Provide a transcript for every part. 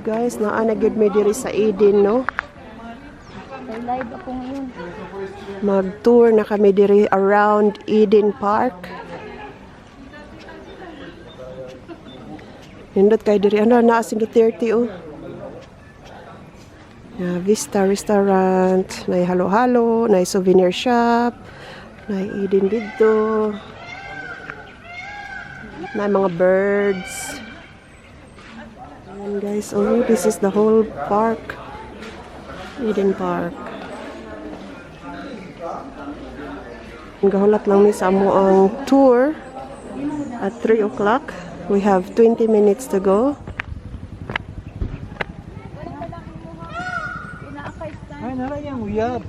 Guys, naa na gyud mi diri sa Eden, no? Live ako ngayon. Mag-tour na kami diri around Eden Park. Nindot kay diri ano naa si Duterte, oh. Yeah, Vista Restaurant, nay halo-halo, nay souvenir shop, nay Eden didto. Nay mga birds. Ayan, guys, oh, this is the whole park. Eden Park. Gahulat lang mi sa among tour at 3 o'clock. We have 20 minutes to go. Ay, nara yung uyab.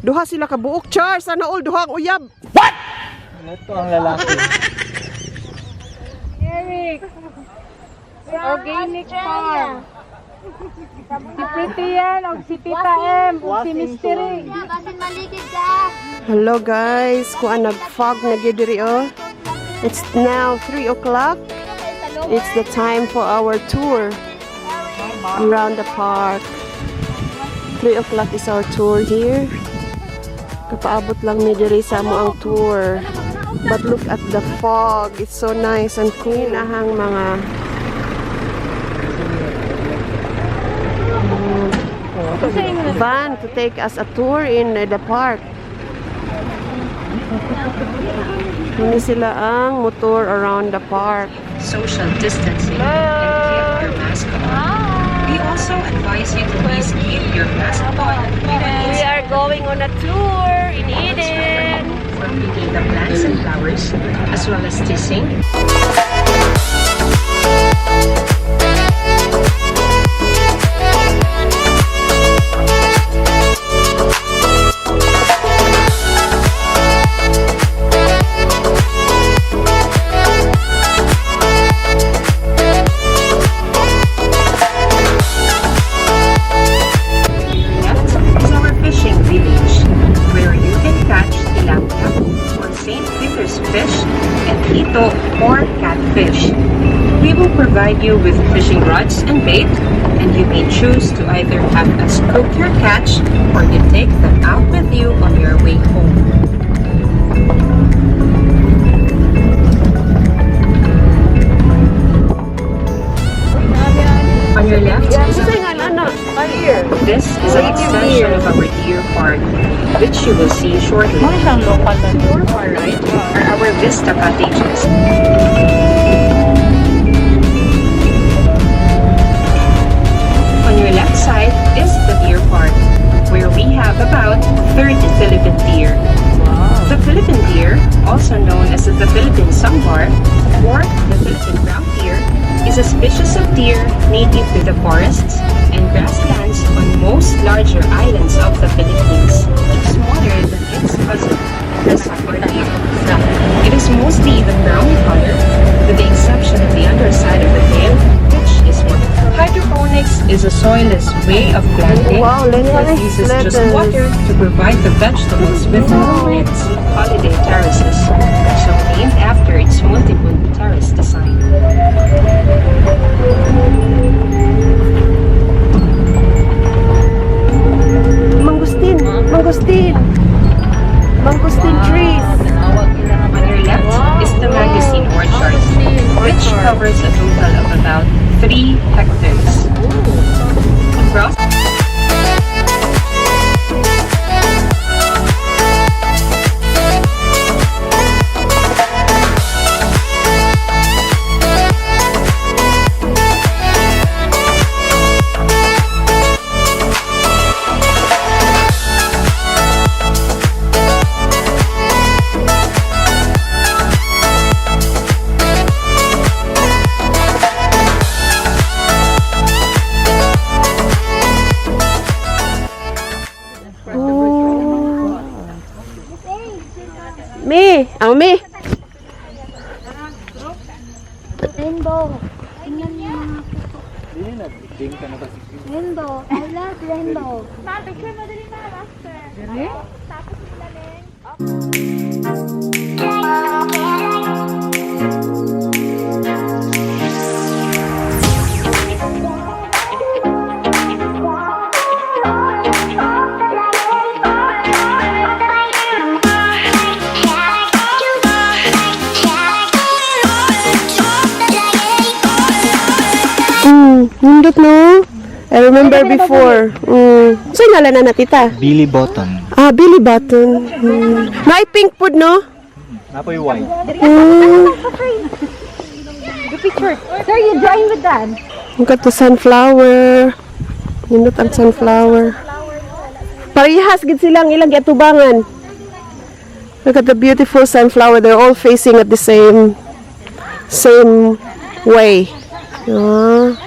Duha sila ka buok, Char. Sana all duha ang uyab. Ito ang lalaki. Eric. Organic Farm. Si Pretty yan, o si Tita M, o si Mystery. Basin maligid ka. Hello, guys. Kuan, nag-fog na gyud diri, oh. It's now 3 o'clock. It's the time for our tour around the park. 3 o'clock is our tour here. Kapaabot lang mi diri sa among tour. But look at the fog. It's so nice and cool. Nahang mga van to take us a tour in the park. Hindi sila ang motor around the park. Social distancing and keep your mask on. We also advise you to please keep your mask on even We are going on a tour in Eden. For picking the plants and flowers, as well as teasing. Left is our fishing village, where you can catch tilapia or St. Peter's fish and hito or catfish. We will provide you with fishing rods and bait, and you may choose to either have us cook your catch or you take them out with you on your way home. On your left is Unsay nga ana? Here. This is an extension of our deer park, which you will see shortly. Siyang local na. To your far right are our Vista cottages. On your left side is the deer park, where we have about 30 Philippine deer. The Philippine deer, also known as the Philippine sambar or the Philippine brown deer, is a species of deer native to the forests and grasslands on most larger islands of the Philippines. It's smaller than its cousin, the sambar deer. It is mostly the brown color, with the exception of the underside of the tail, which is white. Hydroponics is a soilless way of planting Wow, that lettuce, uses just lettuce. water to provide the vegetables with nutrients. Holiday terraces, so named after its multiple terrace design. Mangosteen, mangosteen. Mangosteen trees. On your left is the mangosteen orchard, which covers a total of about 3 hectares. Across Oh. Mi, ang mi. Rainbow. Tingnan niyo mga puso. Hindi nag-drink ka na ba? Rainbow. I love rainbow. Ma, picture mo dali, ma, master. Tapos mo. Nindot, no? I remember before. So ngalan na na, Tita? Billy Button. Ah, Billy Button. May pink pud, no? Napoy white. The picture. Sir, you join with that. Look at the sunflower. Nindot ang sunflower. Parehas gid silang ilang giatubangan. Look at the beautiful sunflower. They're all facing at the same way. Ah.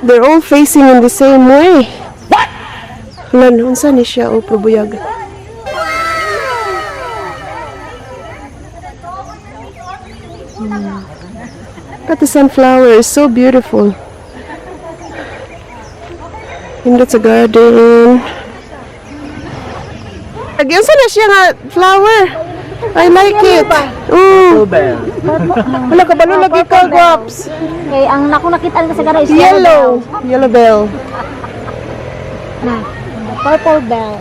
They're all facing in the same way. What? Lan, unsa ni siya o probuyag? But the sunflower is so beautiful. And that's a garden. Again, na siya nga flower? I like it. Ooh. Bell. Wala ka balo lagi ka, guaps. Kay ang nako nakita sa gara is Yellow. Yellow bell. Na, the purple bell.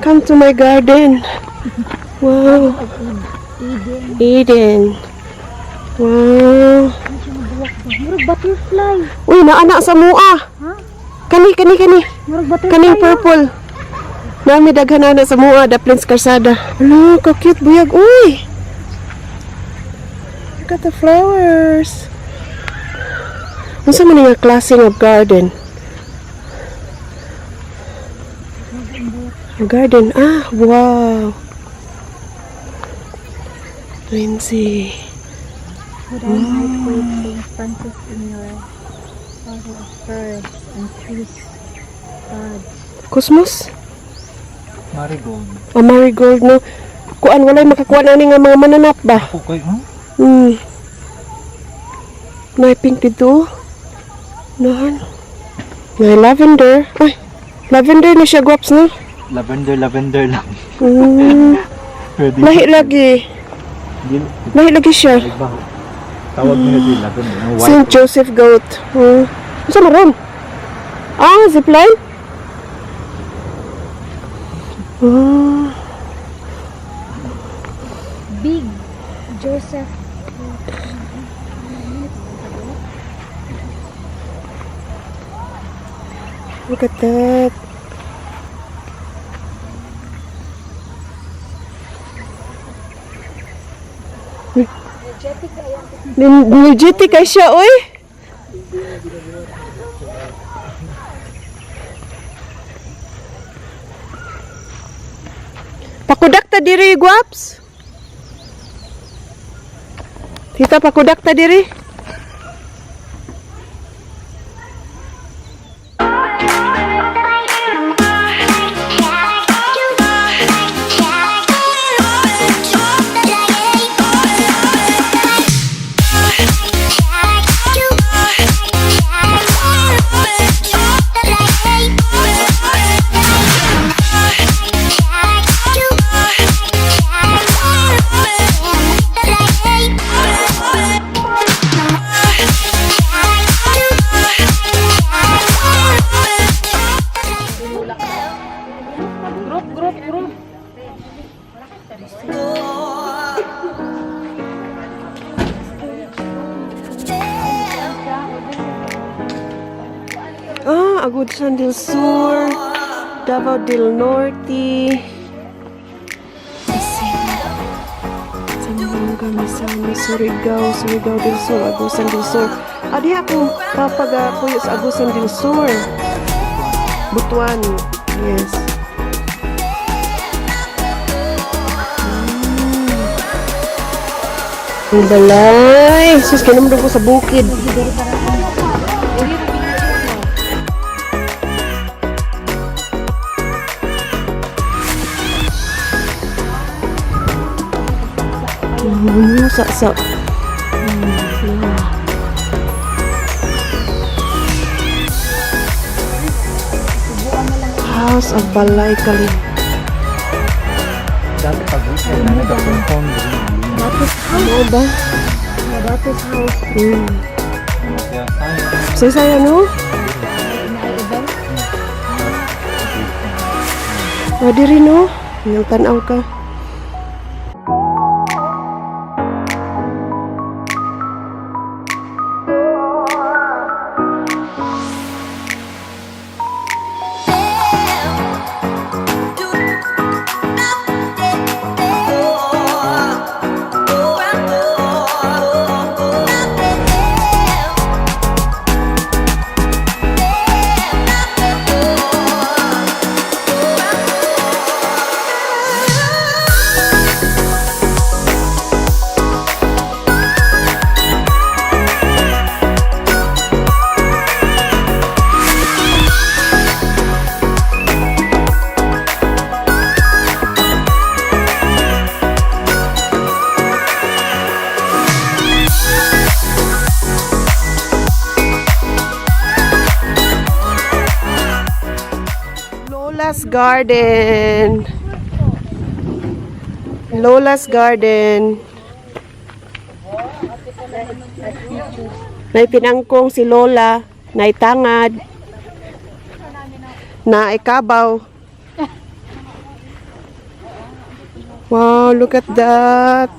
Come to my garden. Wow. Eden. Wow. Murag butterfly. Uy, naa sa mua. Kani, kani, kani. Murag butterfly. Kaning purple. Nami daghan na sa mua, Daplins Karsada. Hala, ka-cute buyag. Uy! Look at the flowers. Unsa man nga klase nga garden? Garden. Ah, wow. Lindsay. Would I might wait St. Francis in your order of birds and trees, birds. Cosmos? Marigold. Ah, marigold, no? Kuan, walay makakuan ani nga mga mananap ba? Ako kay, huh? May pink dito. Nahan. May lavender. Ay, lavender na siya, guwaps, no? Lavender, lavender lang. Pwede. Lahi lagi. Lahi lagi siya. Iba. Tawag nila di lavender. No, white. St. Joseph goat. Saan na ron? Ah, zipline? Ah, Big Joseph. Look at that. Energetic kay siya, oy. Pakudak ta diri, guaps. Tita, pakudak ta diri. Group, group, group. Ah, Agusan del Sur, Davao del Norte. Kasi, Zamboanga, Misamis, Surigao, Surigao del Sur, Agusan del Sur. Adi ako papagapuyo sa Agusan del Sur. Butuan. Yes. Ang balay! Sus, kinamdong ko sa bukid. Sa. Yeah. House of Balay Kalim. Dati pag weekend na nagka-perform din. Ano ba? Datus house. Yeah, ay, Say no? O, diri no? Yung tanaw ka. Garden. Lola's Garden. Nay pinangkong si Lola, nay tangad, na ikabaw. Wow, look at that.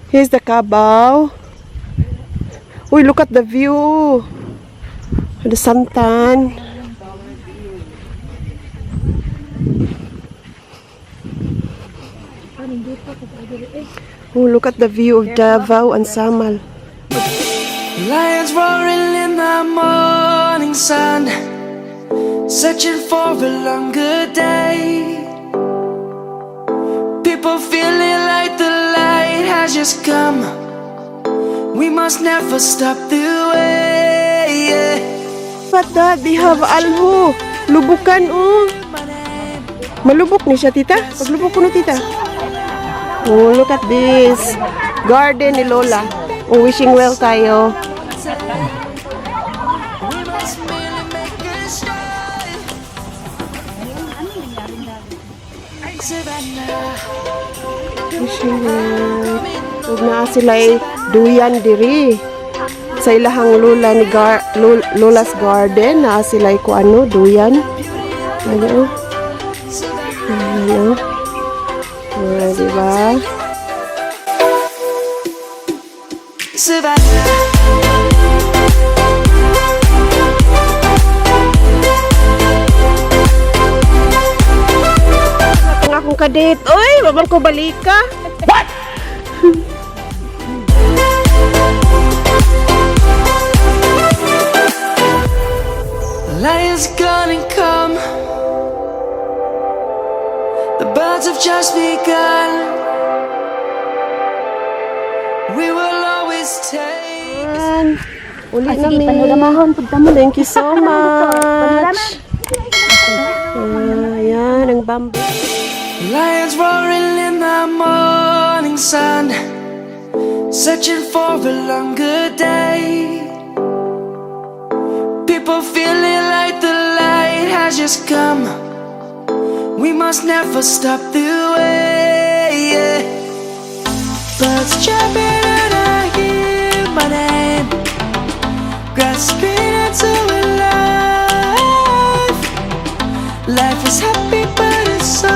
Here's the kabaw. Uy, look at the view. The santan. Oh, look at the view of Davao and Samal. Lions roaring in the morning sun, searching for a longer day. People feeling like the light has just come. We must never stop the way. Yeah. But that, they have alho. Lubukan, oh. Malubok ni siya, Tita. Paglubok ko no, Tita. Oh, look at this. Garden ni Lola. Oh, wishing well tayo. We must merely make a start. Savannah, Wishing well. Ug naa sila duyan diri. Sa ilahang lola ni Gar Lola's Garden, naa sila ko ano, duyan. Ano? Ano? Ah, di ba? Savannah. Ang akong kadate. Uy, babang ko balika. What? Lions gonna come. The birds have just begun. We will always take. Yan. Uli Ah, na sige, mi. panoramahon pud ta mo. Thank you so much. Ah, yan, ang bamboo. Lions roaring in the morning sun, searching for a longer day. People feeling like the light has just come. We must never stop the way. Yeah. Birds chirping and I hear my name, grasping into a life. Life is happy, but it's so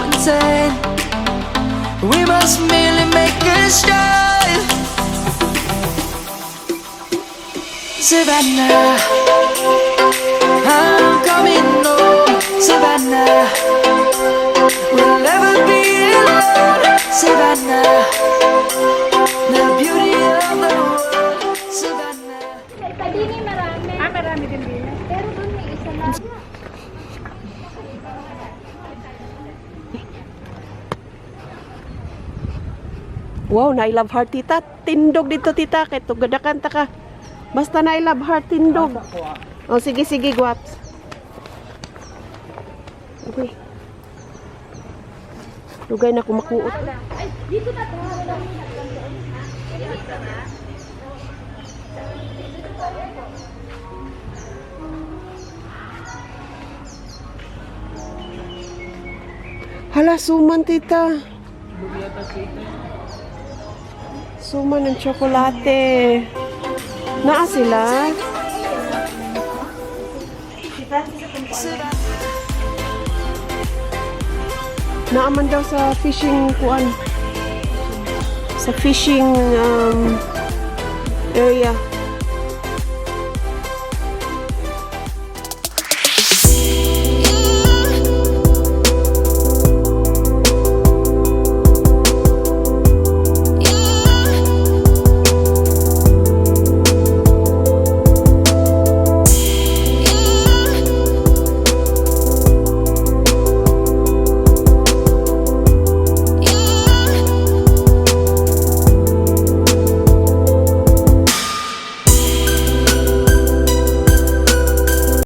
insane. We must merely make a start. Savannah, I'm coming home. Savannah, we'll never be alone. Savannah, the beauty of the world. Savannah. Sa marami. Ah, marami din din. Pero doon may isa lang. Wow, na I love heart, Tita. Tindog dito, Tita. Kay tugadakan ta ka. Basta na I love heart, tindog. Oh, sige, sige, guwaps. Okay. Lugay na kumakuot. Dito na to. Wala. Hala, suman, Tita. Suman ng tsokolate. Naa sila? Naaman daw sa fishing kuan. Sa fishing area.